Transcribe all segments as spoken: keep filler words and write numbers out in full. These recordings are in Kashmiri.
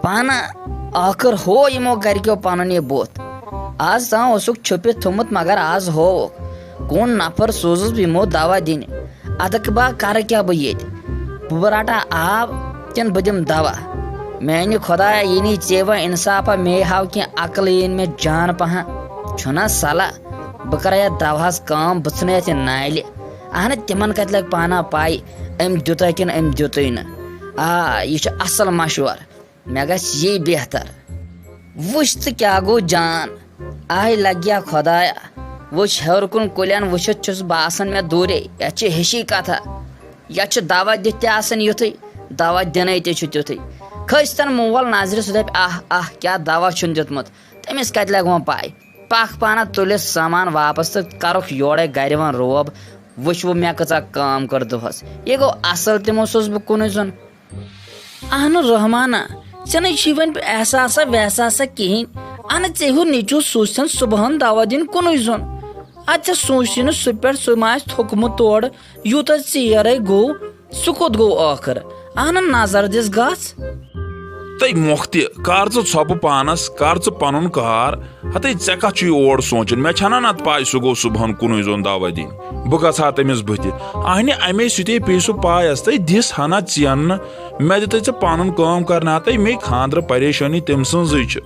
پانہ، ٲخٕر ہوو یِمو گرِکیو پنُن یہِ بُتھ۔ آز تام اوسُکھ چھُپِتھ تھوٚمُت، مگر آز ہووُکھ۔ کُن نفر سوٗزُس بہٕ یِمو دوا دِنہِ۔ اَدٕ با کرٕ کیٛاہ بہٕ ییٚتہِ؟ بہٕ رٹا آب کِنہٕ بہٕ دِمہٕ دوا؟ میانہِ خۄدایا، یہِ نی ژےٚ وۄنۍ انصافا، مے ہاو کینٛہہ عقل، یِن مےٚ جان پہن۔ چھُنا صلاح؟ بہٕ کرا یتھ دوہس کٲم، بہٕ ژھٕنہٕ یتھ یہِ نالہِ۔ اہنہٕ، تِمن کتہِ لگہِ پانہ پاے أمۍ دیُتا کِنہٕ أمۍ دیُتُے نہٕ؟ آ، یہِ چھُ اصل مشورٕ۔ مےٚ گژھِ یی بہتر۔ وٕچھ ژٕ کیٛاہ گوٚو جان، آے لگیا خۄدایا۔ وٕچھ ہیوٚر کُن کُلٮ۪ن وٕچھِتھ چھُس باسان مےٚ دوٗرے، یتھ چھِ ہِشی کتھا۔ یتھ چھُ دوا دِتھ تہِ آسان یُتھُے، دوا دِنے تہِ چھُ تیُتھُے۔ کھٔسۍ تن مول نظرِ، سُہ دپہِ، آہ آہ، کیٛاہ دوا چھُن دیُتمُت، تٔمِس کتہِ لگہِ وۄنۍ پاے؟ پکھ پانہ تُلِتھ سامان واپس تہٕ کرُکھ یورے گرِ وۄنۍ روب۔ وٕچھ وۄنۍ مےٚ کۭژاہ کٲم کٔر دۄہس۔ یہِ گوٚو اصل، تِمو سوٗز بہٕ کُنُے زوٚن۔ اہنُ رحمانہ، ژےٚ نے چھُے وۄنۍ احساسا وحساسا کِہیٖنۍ۔ انہٕ ژےٚ ہیوٗ نیٚچوٗ سوٗزتھن صُبحن دوا دِنۍ کُنُے زوٚن۔ ادٕ ژےٚ سوٗنٛچتھٕے نہٕ سُہ پٮ۪ٹھ سُہ ما آسہِ تھوٚکمُت تورٕ، یوٗتاہ ژیر ہے گوٚو، سُہ کوٚت گوٚو ٲخٕر؟ اہنُ نظر دِس گژھ۔ تٔے مۄختہِ، کر ژٕ ژھۄپہٕ پانس، کر ژٕ پنُن کار۔ ہتے ژےٚ کتھ چھُے اور سونٛچان؟ مےٚ چھَنا نتہٕ پاے سُہ گوٚو صُبحن کُنُے زوٚن دوا دِنہِ۔ بہٕ گژھٕ ہا تٔمِس بٕتھِ۔ اہنہِ، امے سۭتے پیٚیہِ سُہ پایس۔ تٔے دِس ہنا ژینہٕ۔ مےٚ دِتٕے ژےٚ پنُن کٲم کرنہٕ، ہتے مے خانٛدرٕ پریشٲنی تٔمۍ سٕنٛزٕے چھِ۔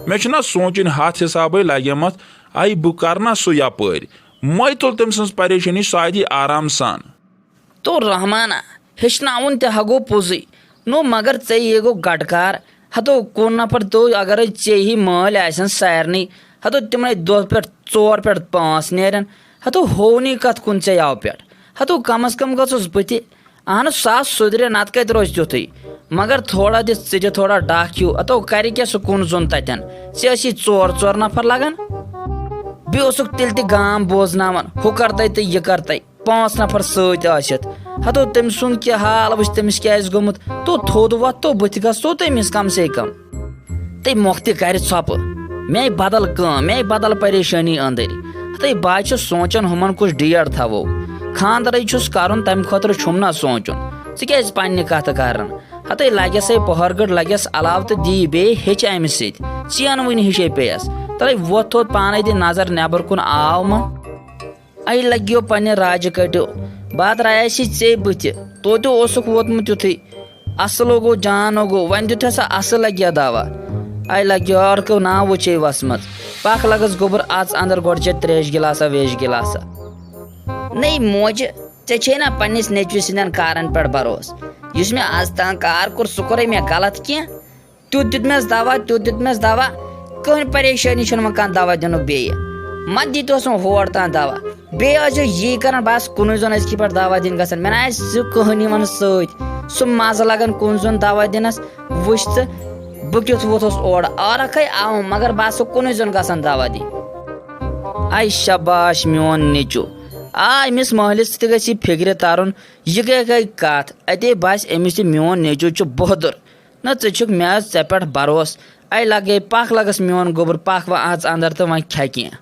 مےٚ چھُنا سونٛچُن ہتھ حسابے لگیمتھ۔ اے، بہٕ کرنا سُہ یپٲرۍ؟ مے تُل تٔمۍ سٕنٛز پریشٲنی، سۄ دِیہِ آرام سان۔ تو رحمانہ، ہیٚچھناوُن تہِ ہا گوٚو پوٚزُے۔ نو مگر ژےٚ یہِ گوٚو گٹہٕ کار۔ ہتو کُن نفر تو اگرے ژےٚ ہی مٲلۍ آسن سارنٕے، ہتو تِمنے دۄہ پٮ۪ٹھ ژور پٮ۪ٹھ پانٛژھ نیرن۔ ہتو ہوونٕے کتھ کُن ژےٚ یَوٕ پٮ۪ٹھ؟ ہتو کم از کم گژھُس بہٕ تہِ۔ اہن سُہ آو سُدرِ، نتہٕ کتہِ روزِ تیُتھُے۔ مگر تھوڑا دِ ژٕ تہِ تھوڑا ڈکھ ہیوٗ، ہتو کرِ کیٛاہ سُہ کُن زوٚن تتٮ۪ن؟ ژےٚ ٲسی ژور ژور نفر لگان۔ بیٚیہِ اوسُکھ تیٚلہِ تہِ گام بوزناوان، ہُہ کرتَے تہٕ یہِ کرتَے۔ پانٛژھ نفر سۭتۍ ٲسِتھ۔ ہتو تٔمۍ سُنٛد کیٛاہ حال وٕچھ، تٔمِس کیٛاہ آسہِ گوٚمُت۔ تو تھوٚد وۄتھ تو بہٕ تہِ گژھٕ تو تٔمِس کم سے کم۔ تٔمۍ مۄکھ تہِ کرِ ژھۄپہٕ۔ مےٚ بدل کٲم، مےٚ بدل پریشٲنی أنٛدٕرۍ۔ ہتے بہٕ چھُس سونٛچان ہُمن کُس ڈیٹ تھاوو۔ خانٛدرٕے چھُس کرُن، تمہِ خٲطرٕ چھُم نہ سونٛچُن۔ ژٕ کیٛازِ پننہِ کتھٕ کران؟ ہتے لگٮ۪س ہے پۄہر گٔٹ، لگٮ۪س علاوٕ تہٕ دِیہِ بیٚیہِ ہیٚچھِ امہِ سۭتۍ۔ ژینوٕنۍ ہِشے پیٚیس۔ تلے وۄتھ تھوٚد پانے دِ نظر نٮ۪بر کُن آو مہ۔ اَے لَگیو پننہِ راجہِ کٔٹِو، بہٕ ہا درٛایاس یہِ ژے بٕتھِ، توتہِ اوسُکھ ووتمُت یُتھُے۔ اَصٕل گوٚو، جان گوٚو، وۄنۍ دیُت ہسا اَصٕل لَگہِ یا دوا۔ اَے لَگیو عٲرقو ناو وٕچھے وَسمٕژ، پَکھ لَگَس گوٚبُر اَژ اَندَر گۄڈٕ چےٚ ترٛیش گِلاسا ویش گِلاسا۔ نٔے موجہِ، ژےٚ چھے نا پننِس نیٚچوِ سٕنٛدٮ۪ن کارَن پٮ۪ٹھ بروسہٕ؟ یُس مےٚ آز تام کار کوٚر، سُہ کوٚرے مےٚ غلط کینٛہہ؟ تیُتھ دیُتمَس دوا، تیُتھ دیُتمَس دوا، کٕہٕنۍ پریشٲنی چھُنہٕ وۄنۍ کانٛہہ دوا دِنُک بیٚیہِ۔ مہ دِتوس وۄنۍ ہور تام دوا۔ بیٚیہِ ٲسۍزیو یی کران، بس کُنُے زوٚن أزکہِ پٮ۪ٹھ دوا دِنۍ گژھان۔ مےٚ نہ آسہِ سُہ کٕہٕنۍ یِوان سۭتۍ، سُہ مزٕ لگان کُن زوٚن دوا دِنس۔ وٕچھ ژٕ، بہٕ کیُتھ ووٚتھُس اورٕ، عٲرق ہے آوُم، مگر بس سُہ کُنُے زوٚن گژھان دوا دِنۍ۔ آے شاباش میون نیٚچو، آ، أمِس مٲلِس تہِ گژھِ یہِ فِکرِ ترُن، یہِ کیٛاہ گٔے کتھ؟ اتے باسہِ أمِس تہِ میون نیٚچو چھُ بہادُر۔ نہ، ژٕ چھُکھ مےٚ آز ژےٚ پٮ۪ٹھ بروسہٕ۔ اے لگے پکھ لگس میون گوٚبُر، پکھ وۄنۍ اژ اندر تہٕ وۄنۍ کھےٚ کینٛہہ۔